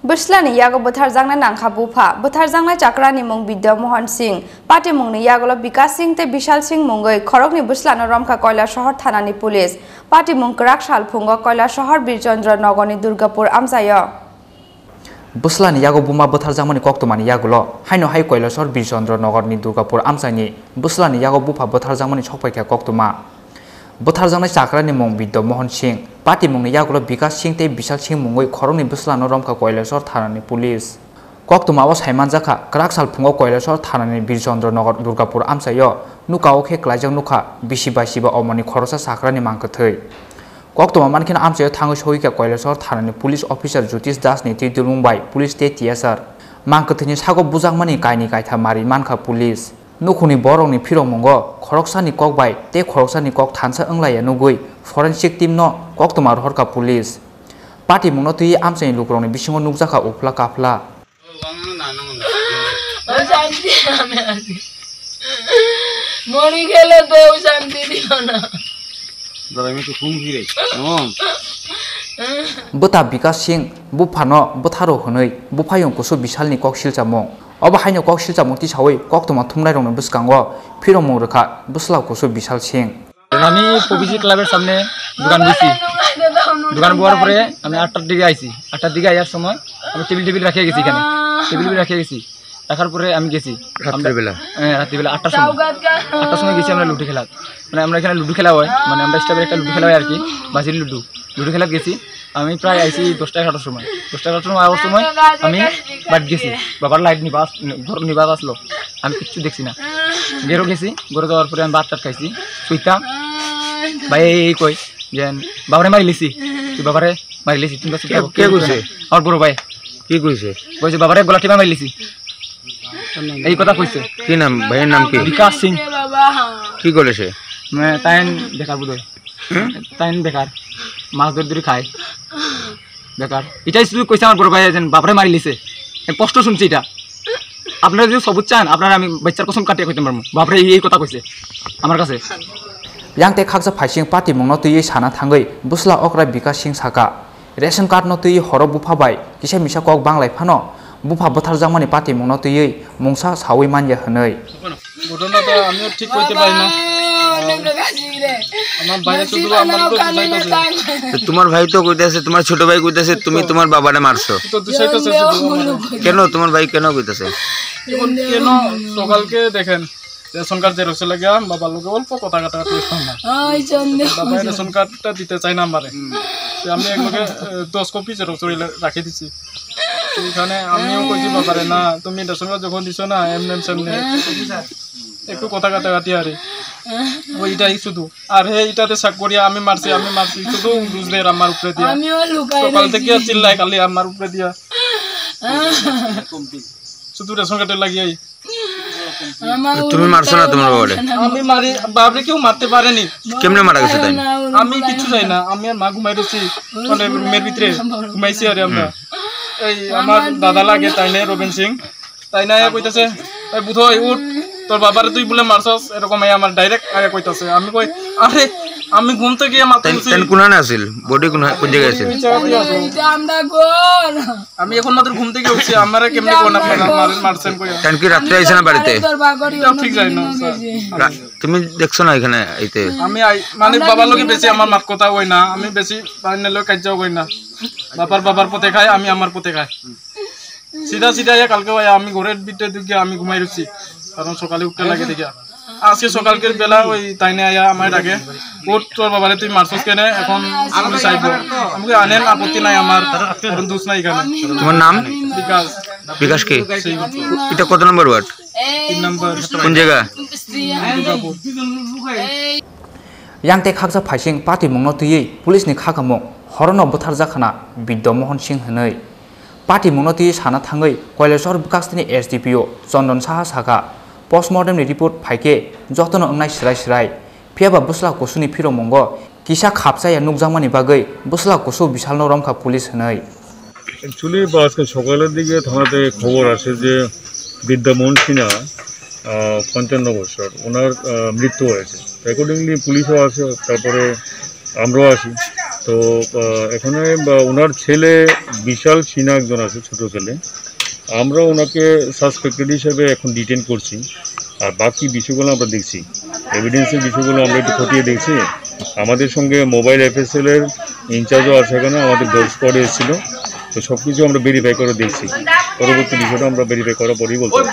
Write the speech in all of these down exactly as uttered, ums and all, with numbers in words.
Bwslani yago bwtharjaknai nangkha bupha. Bwtharjaknai chakrani mung Bidya Mohan Singh. Patimungni yagulo Bikas Singh tei Bishal Singh mungwi khoroknwi bwslano romkha Koilasohor thanani police. Patimung kwrak salphungo Koilasohor Birchandra Nogorni Durgapur amchaio. Bwslani yago buma bwtharjakmani koktwmani yagulo haino hai Koilasohor Birchandra Nogorni Durgapur amchaini bwslani yago bupha bwtharjakmani sokphaikha koktwma. Bwtharjaknai chakrani mung Bidya Mohan Singh, patimungni yagulo Bikas Singh tei Bishal Singh mungwi khoroknwi bwslano romkha Koilasohor thanani police. Koktwmao saimanjakha, kwrak salphungo Koilasohor thanani Birchandra Nogor Durgapur amchaio nukao khe klaijak nukha bisi bai siba omoni khoroksa chakrani mangkwthwi. Koktwma mankheno amchaio thangwi sogwikha Koilasohor thanani police officer Jyotish Das ni twi dulmung bai police tei T S R. Mangkwthwini sago bujakmani kainwi kaitham mari mankha police. Nukhungni borokni phirokmungo khoroksani kok bai tei khoroksani kok thansa wnglaiya nugwi forensic team no koktwma rohorkha police. Patimungno twiwi amchaini lukurokni bisingo nukjakha uphla kaphla. অশান্তি আমি আছি। মরি গেলে তো অশান্তি দিও না। Bwta Bikas Singh buphano bwtharo hwnwi buphayung kusu Bishalni kok silchamung. Obo haino kok silchamung tisawi koktwma thumnairokni bwskango phirokmung rwkha bwsla kusu Bishal Singh. আমি পবিজি ক্লাবের সামনে দোকান বইছি। দোকান বওয়ার পরে আমি আটটার দিকে আইছি। আটটার দিকে আসার সময় আমি টেবিল টেবিল রাখিয়ে গেছি এখানে। টেবিল টেবিল রাখিয়ে গেছি। রাখার পরে আমি গেছি। আমরা রাত্রিবেলা? হ্যাঁ, রাত্রিবেলা আটটার সময়। আটটার সময় গেছি আমরা লুডু খেলাত। মানে আমরা এখানে লুডু খেলা হয়, মানে আমরা স্টাফের একটা লুডু খেলা হয় আর কি, বাজির লুডু। লুডু খেলাত গেছি। আমি প্রায় আইছি দশটা এগারোটার সময়। দশটা এগারোটার সময় আওয়ার সময় আমি বাড়িত গেছি। বাবার লাইট নিবা আস-, ঘর নিবা আসলো। আমি কিচ্ছু দেখছি না। ঘরো গেছি, ঘরো যাওয়ার পরে আমি ভাত টাত খাইছি। শুইতাম। ভাই এই কই যে বাবারে মারিলিছি। তুই বাবারে মারিলিছি। তুমি কে, কে কইছে? আমার বড় ভাই। কি কইছে? কইছে বাবারে গলা টিপা মারিলিছি। এই কথা কইছে। কি নাম? ভাইয়ের নাম কি? বিকাশ সিং। কি করেছে? মানে তাইন বেকার বোধহয়। হুম? তাইন বেকার। মাছ ধরে ধরে খায়। বেকার। এটাই শুধু কইছে আমার বড় ভাই, যেন বাপরে মারিলিছে। আমি স্পষ্ট শুনছি এটা। আপনারা যদি সবুজ চান, আপনারা আমি বাচ্চার কসম কাটিয়ে কইতে পারবো। বাপরে এই, এই কথা কইছে আমার কাছে। Yang tei khaksa phaising patimungno twiwi sana thangwi bwsla okra Bikas Singh saka, ration card no twiwi horo bupha bai kisa misa kok banglai phano bupha bwtharjakmani patimungno twiwi mungsa sawi manya hwnwi. ঘটনাটা আমিও ঠিক করতে পারি না। আমার বাইরে শুধু আমার উপরে বুঝাইতেছে। তো তোমার ভাই তো কইতাছে, তোমার ছোট ভাই কইতাছে, তুমি তোমার বাবারে মারছো। তো দুষাইতেছে শুধু আমার। কেন তোমার ভাই কেন কইতাছে? এখন কেন সকালকে দেখেন, রেশন কার্ড জেরক্স লাগে, আমি বাবার লগে অল্প কথা কাটাকাটি হইতাম না। বাবাই রেশন কার্ডটা দিতে চাই না আমারে। তো আমি এক লগে, এ, দশ কপি জেরক্স করে রাখি দিছি। তো এখানে আমিও কইছি বাবারে, "না, তুমি রেশন কার্ড যখন দিছো না, এমনি এমনি এমনি একটু কথা কাটাকাটি আরে।" ওইটাই শুধু। আর হে ইটাতে শাক করিয়া আমি মারছি, আমি মারছি, শুধু দুষ দের আমার উপরে দিয়া। আমিও লুকাই সকাল রয়েছি। থেকে চিল্লাই খালি আমার উপরে দিয়া। শুধু রেশন কার্ডে লাগিয়াই। আমার তুমি মারছো না তোমার বাবারে? আমি মারি, বাবারে কেউ মারতে পারেনি। কেমনে মারা গেছে তাই? আমি কিচ্ছু জানি না, আমি আর মা ঘুমাই রয়েছি, মানে রুমের ভিতরে ঘুমাইছি আরে আমরা। এই আমার দাদা লাগে তাই না, রবিন সিং, তাই না, এ কইতাছে, "এই বুধ হয় উঠ, তোর বাবারে তুই বলে মারছস", এরকম এই আমার ডাইরেক্ট আগে কইতাছে। আমি কই, "আরে, আমি ঘুম থেকে মাথা তাই, উঠছি।" তাই কোন আছিল? বডি কোন, কোন জায়গায় আছিল? এই জায়গাতেই আছে। এটা আমরা ঘর। আমি এখন মাত্র ঘুম থেকে উঠছি, আমারে কেমনে কোন আপনারা মারেন, মারছেন কইয়া? তাই কি রাত্রে আইছে না বাড়িতে? এটাও ঠিক জানি না, স্যার। রা-, তুমি দেখছো না এখানে আইতে? আমি আই-, মানে বাবার লগে বেশি আমার মাত কথা হয় না, আমি বেশি বাইরে লোক কাজ যাও হয় না। বাবার, বাবার পথে খায়, আমি আমার পথে খাই। সিধা সিধা আইয়া কালকে আইয়া আমি ঘরের ভিতরে ঢুকে আমি ঘুমাই রয়েছি, কারণ সকালে উঠতে লাগে দেখে। আজকে সকালকে বেলা ওই তাই নিয়ে আইয়া আমায় ডাকে, "উঠ, তোর বাবারে তুই মারছস কেনে? এখন পুলিশ আইবো।" আমি কই, "আনেন, আপত্তি নাই আমার, এখন দোষ নাই এখানে।" তোমার নাম? বিকাশ। বিকাশ কে? সিং। এটা কত নম্বর ওয়ার্ড? তিন নম্বর। কোন জায়গা? Durgapur. Yang tei khaksa phaising patimungno twiwi police ni khakamung horono bwtharjak khna Bidya Mohan Singh hwnwi. Patimungno twiwi sana thangwi Koilasor bwkhaksni S D P O Chondon Saha saka, postmortem ni report phaikhe jotono wngnai srai srai. Phiyaba bwsla kusuni phirokmungo kisa khapchaya nukjakmani bagwi bwsla kusu Bishalno romkha police hwnwi. Actually, বা আজকে সকালের দিকে থানাতে খবর আসে যে বিদ্যামোহন সিনহা, আহ, পঞ্চান্ন বছর, ওনার, আহ, মৃত্যু হয়েছে। অ্যাকর্ডিংলি পুলিশও আসে, তারপরে আমরাও আসি। তো আহ, এখানে বা, ওনার ছেলে বিশাল সিনহা একজন আছে, ছোট ছেলে। আমরা ওনাকে সাসপেক্টেড হিসেবে এখন ডিটেন করছি। আর বাকি বিষয়গুলো আমরা দেখছি, এভিডেন্সের বিষয়গুলো আমরা একটু খতিয়ে দেখছি। আমাদের সঙ্গে মোবাইল এফএসএল এর ইনচার্জও আছে এখানে, আমাদের ডগ স্কোয়াডে এসেছিল। তো সব কিছু আমরা ভেরিফাই করে দেখছি, পরবর্তী বিষয়টা আমরা ভেরিফাই করার পরেই বলতে পারবো।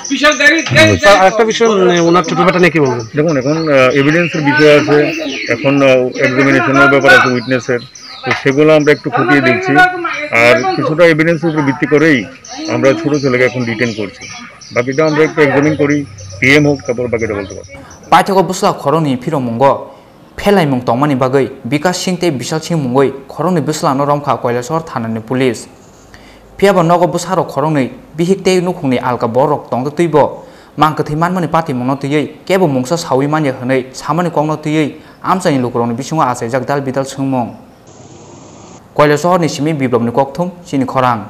স্যার, আরেকটা বিষয়, মানে, ওনার ছোট বেটা নিয়ে কি বলবেন? দেখুন, এখন এভিডেন্সের বিষয় আছে, এখন এক্সামিনেশনের ব্যাপার আছে উইটনেসের। তো সেগুলো আমরা একটু খতিয়ে দেখছি। আর কিছুটা এভিডেন্সের উপর ভিত্তি করেই আমরা ছোট ছেলেকে এখন ডিটেন করছি। বাকিটা আমরা একটু এক্সামিন করি, পিএম হোক, তারপর বাকিটা বলতে পারবো। Paithago bwsla khoroknwi phiromungo phelaimung tongmani bagwi Bikash Singh tei Bishal Singh mungwi khoroknwi bwslano romkha Kailasahar thanani police. Phiyaba nogo bwsarok khoroknwi bihik tei nukhungni alka bororok tongtwi twibo mang kwthwi manmani patimungno twiwi kebo mungsa saui manya hwnwi samani kokno twiwi amchaini lukurokni bisingo achaijak dal bidal swngmung. Kailasahar ni simi biplopni kokthum chini khorang.